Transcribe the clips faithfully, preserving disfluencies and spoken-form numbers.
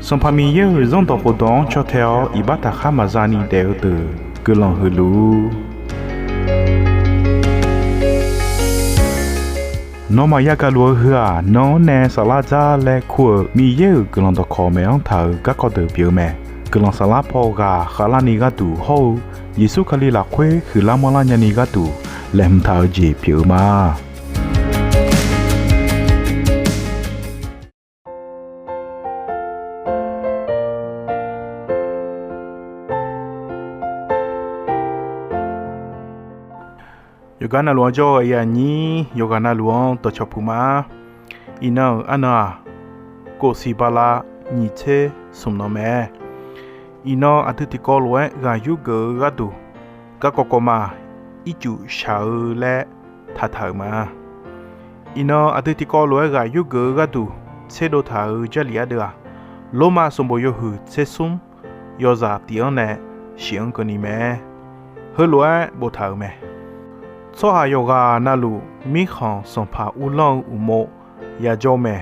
Sanqpaq Miqyaer-euq Zanrdawq khofdawq-anr caw tae-awr iqbax taqkhar maqza ni daef-eu deuq guiqlanq huiq luf-ur. Nawmaf yagaq luf-eu heu-aq, nan-anr nae saflar dzar laer kur-euq Miqyaer-euq guiqlanq dawqkawq maeq-anr taq-euq garkawv deuq pyeuf-eu mae. Guiqlanq saflar paw ghaq khavlarni gharduq hawr-eu Yeqsur Kali lafkhoer huiqlar manrlar nyani gharduq laeqhmq taq-eu jeq pyeuf-eu ma. Yawqgar navluf-anr jawr-eu aqyuif aqnyir yawqghaq navluf-anr dawqcawq puq ma. Iqnan-euq arnan-aq, kof siq bala nyiq tser smq nan mae. Iqnan aqdui tiqkawv lof-aer ghaq yurgeuf-eu gharduq, garkawv kawv ma ircuf shaq-eu laer taqtaq-euq ma. Iqnan aqdui tiqkawv lof-aer ghaq yurgeuf-eu gharduq tserdov taq-euq Jarlif ardeuv-aq, Lormav sanqbof yawhuiq tser smr yawzaq tiq-anr nae shif-anr keuvni mae. Heulof-aer boftaq-euq mae. Tsawrhaq yawqghaq navluf mirkhanq sanqpaq uvlanr-eu uqmov yajawr-eu mae.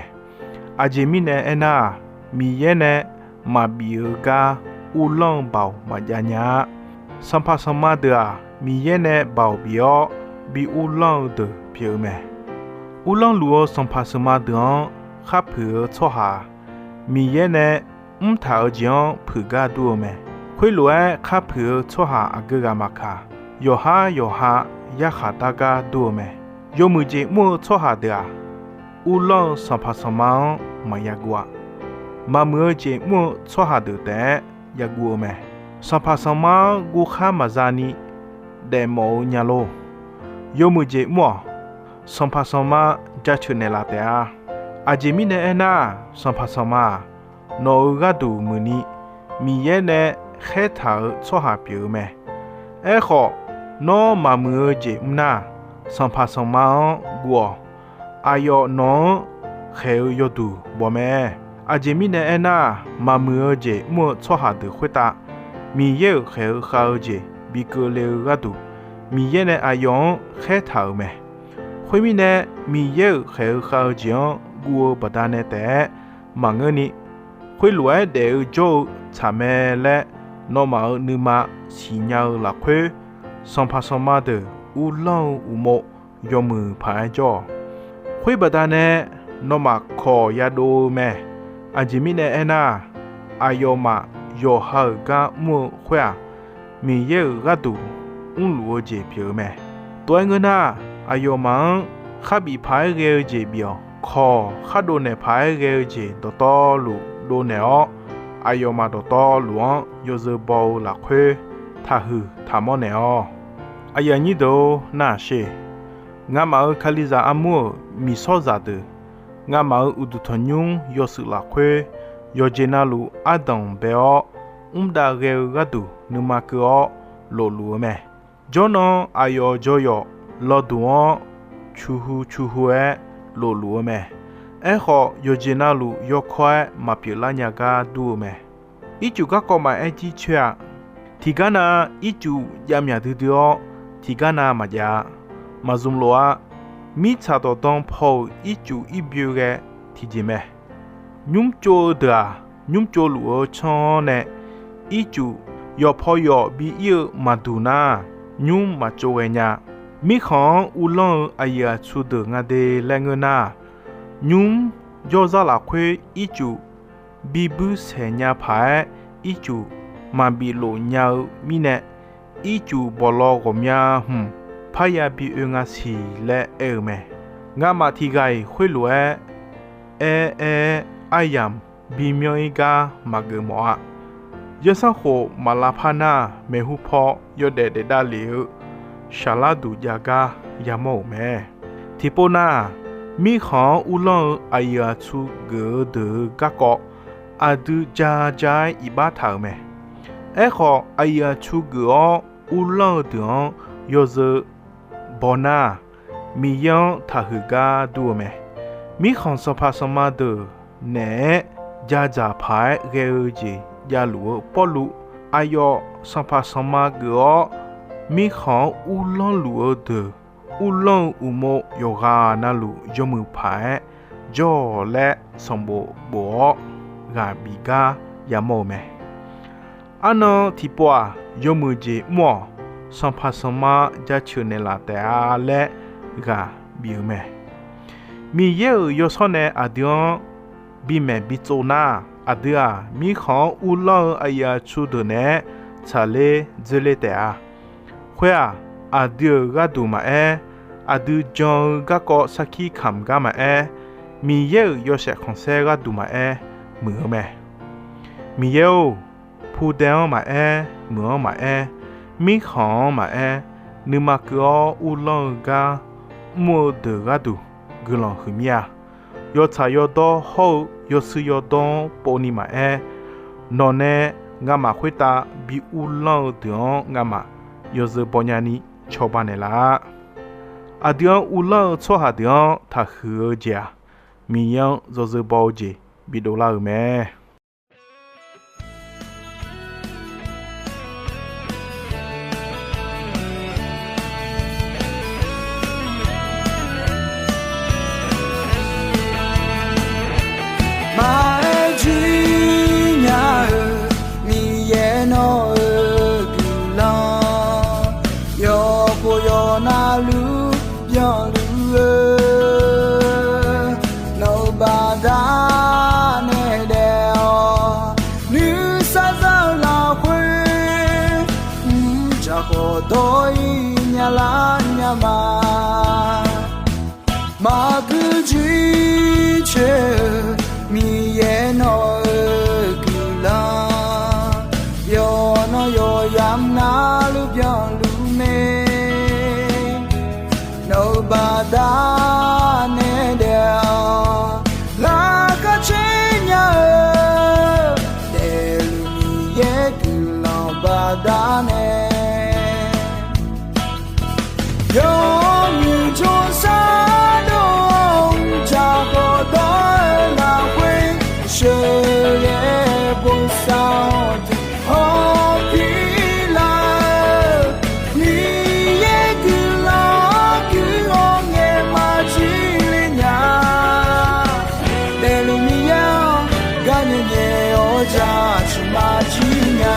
Aqjeq mirnae aernar-aq, Miqyaer nae maqbif-eu gar uvlanr-eu baoq maqjav nya-a. Sanqpaq sanqma deuq-aq, Miqyaer nae baoq bif-awr bi uvlanr-eu deuq pyeuf-eu mae. Uvlanr luf-eu sanqpaq sanqma deuq-anr khar puiq-eu tsawrhaq-aq, Miqyaer nae mrtaq-eu jeq-anr puiq gar dur-eu mae. Khoerlof-aer khar puiq-eu tsawrhaq aqgeu ghaq maqkaq, yawqhar yawqha yarkhaq dar gar dur-eu mae. Yawmuiq jeq mr-eu tsawrhaq deuq-aq, uvlanr-eu sanqpaq sanqma-anr maqya guv-a. Maqmuiq-eu jeq mr-eu tsawrhaq deuq taef-aer ya guv-eu mae. Sanqpaq sanqma-anr guvkhar maqza ni daefmawf-eu nya lor. Yawmuiq jeq mr-awq. Sanqpaq sanqma jaceuq naeqlaf taef-a. Aqjeq mirnae aernar, sanqpaq sanqma-aq, nawq-euq gharduq muiqni Miqyaer nae khaertaq-euq tsawrhaq pyeuf-eu mae. Aerkhawf, nawr maqmuiq-eu jeq mr nar, sanqpaq sanqma-anr guv-awq. Aqyawf nawq-anr khaeq-eu yawduq bawq mae. Aqjeq mirnae aernar, maqmuiq-eu jeq mr-eu tsawrhaq deuq khoertav Miqyaer-euq khaeq-eu khav-eu jeq bi keuvle-eu gharduq, Miqyaer nae aqyawf-anr khaertaq-euq mae. Khoermirnae, Miqyaer-euq khaeq-eu khav-eu jeq-anr guv-eu baqdanae taef-aer maqngeurni, khoerlof-aer daef-eu jawr-eu tsaq mae laer nawmaf-euq nuima siqnya-eu lafkhoer, sanqpaq sanqma deuq uvlanr-eu uqmov yawmuiq paq-aer jawr-awq. Khoer baqdanae nawmaf kawq yadov-eu mae. Aqjeq mirnae aernar, aqyawfmaf yawqha-euq gar mr-eu khoer-aq, Miqyaer-euq gharduq mrluf-eu jeq pyeuf-eu mae. Tov-aer ngeur nar, aqyawfmaf-anr kharbif paq-aer ghae-eu jeq bif-awq. Kawq khardov naeq paq-aer ghae-eu jeq dawqtawvluf dovnaeq-awr, aqyawfmaf dawqtawvluf-anr yawzeu baw-eu lafkhoer taqhuiq taqmawr naeq-awq. Aqyuif aqnyir deuq-or, nar-aq sher. Ngamaf-euq Kalizaq armur-euq miqsawrzaq deuq, ngamaf-euq uqduq tanqnymr yawshuif lafkhoer yawqjeq navluf ardanq bae-awr mrdav ghae-eu gharduq nuima keuv-awr lofluf-eu mae. Jawrnan aqyawf jawryawf lawduq-anr cuqhu cuqhu-aer lofluf-eu mae. Aerkhawf, yawqjeq navluf yawkawr-aer maqpyeuf lar nya gar dur-eu mae. Ircuf garkawv maqaer jircoer-a. Tiqgar nav ircuf javmyaq duidui-awr, tiqgar nav maqjav-a. Maqzmq lof-a. Mirtsaq dawqdan paw-euq ircuf irbyoe ghae tiqjeq mae. Nymr tsov-eu deuq-aq, nymr tsov luf-eu tsanr-anr nae ircuf yawqpaw yawf bi ir-eu maqduq nar, nymr maqtsov ghae nya. Mirkhanq-anr uvlanr-eu aqyuif aqtsu deuq nga de laer ngeur nar, nymr jawrzar lafkhoer ircuf bibuir saeq nya paq-aer ircuf maqbif lof nya-eu mirnae, ircuf bawqlaw ghawqmya hmq parya bi oe nga siq laer aer-eu mae. Ngamaf tiqghaq-iq khoerlof-aer aer aer-aer aryamq bimyanr ir gar maqgeuf mawf-a. Zanrsanrkhof maq lavpar nar, maeqhu paw yawdaef daef davlef-eu shaqlar duq jav gar yamawr-euq mae. Tiqpov nar, mirkhanq-anr uvlanr-eu aqyuif aqtsu geuf-eu deuq-euq garkawv aqdui ja ja-aer iqbax taq-euq mae. Aerkhawf, aqyuif aqtsu geuf-awr uvlanr-eu deuq-anr yawzeu baw nar, Miqyaer-anr taqhuiq gar dur-eu mae. Mirkhanq sanqpaq sanqma deuq naeq-aer jadzaq paq-aer ghae-eu jeq javluf-eu Pawrluv, aqyawf sanqpaq sanqma geuf-awr mirkhanq-anr uvlanr luf-eu deuq, uvlanr-eu uqmov yawqghaq navluf yawmuiq paq-aer jawr-awq laer sanqbof bof-awr, ghaq bif gar yamawr-eu mae. Arnan tiqpov-aq, yawmuiq jeq mr-awq, sanqpaq sanqma jaceuq naeqlaf taef-a laer ghaq bif-eu mae. Miqyaer-euq yawshawr nae aqdui-anr bimaeq bitsov nar, aqdui-aq, mirkhanq-anr uvlanr-eu aqyuif aqtsu deuq naeq-aer tsaqler dzoerler taef-a. Khoer-aq, aqdui-euq gharduq maqaer, aqdui jan-eu garkawv sarkir kamq gar maqaer, Miqyaer-euq yawshaef khanqsaer gharduq maqaer, muiq-eu mae. Miqyaer-or, pudae-anr maqaer, meuq-anr maqaer, mirkhanq-anr maqaer, nuima keuv-awr uvlanr-eu gar mr-eu deuq gharduq guiqlanq huiqmir-a. Yawtsaq yawdawr hawr-eu yawshuif yawdawr-anr povni maqaer, nawqnae ngamaf khoertav bi uvlanr-eu deuq-anr ngamaf yawzeu baw nyani cawba naeqlaf-a. Aqdui-anr uvlanr-eu tsawrhaq deuq-anr taqhuiq-eu jeq-aq, Miqyaer-anr yawzeu baw-eu jeq bidov lar-euq mae. Maqaer jir nya-eu Miqyaer nawq-euq guiqlanq, yawkhof yawqnav luf byanluf-eu, nawq-euq baqdanae daef-awq. Nuisar za-eu lafkhoer, mrjaq khawf dawr-ir nya lar nya ma. Maqgui jir coer-eu Miqyaer nawq-euq guiqlanq, yawqnan yawqyamq navluf byanluf mae. Nawq-euq baqdanae daef-awq. Laqkhaq caer nya-eu daefluf Miqyaer guiqlanq baqdanae, yawmuiq jawrshar dov-eu mrjaq khawf dawr-eu lafkhoer, sheuqghae bosav-awq tiq hawr pir lar-eu, Miqyaer guiqlanq-anr gui-awr ngaeq maqjir le nya. Daefluf Miqyaer-anr gar nyae nyae-awr jaceuq maqjir nya.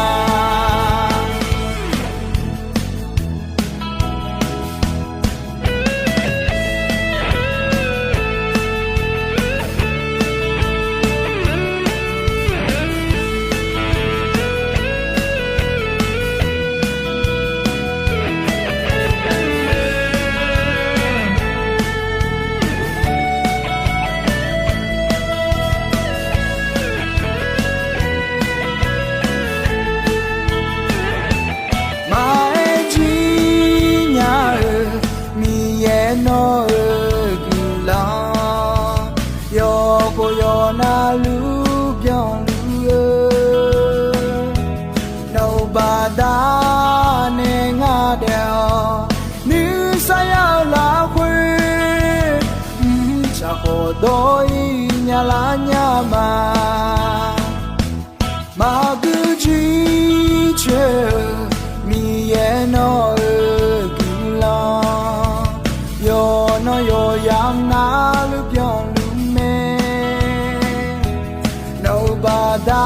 Maqaer jir nya-eu Miqyaer nawq-euq guiqlanq, yawkhof yawqnav luf byanluf-eu, nawq-euq baqdanae ngar daef-awq. Nuisar ya-eu lafkhoer, mrjaq khawf dawr-ir nya lar nya ma. Maqgui jir coer-eu Miqyaer nawq-euq guiqlanq, yawqnan yawqyamq navluf byanluf mae. Nawq-euq baqda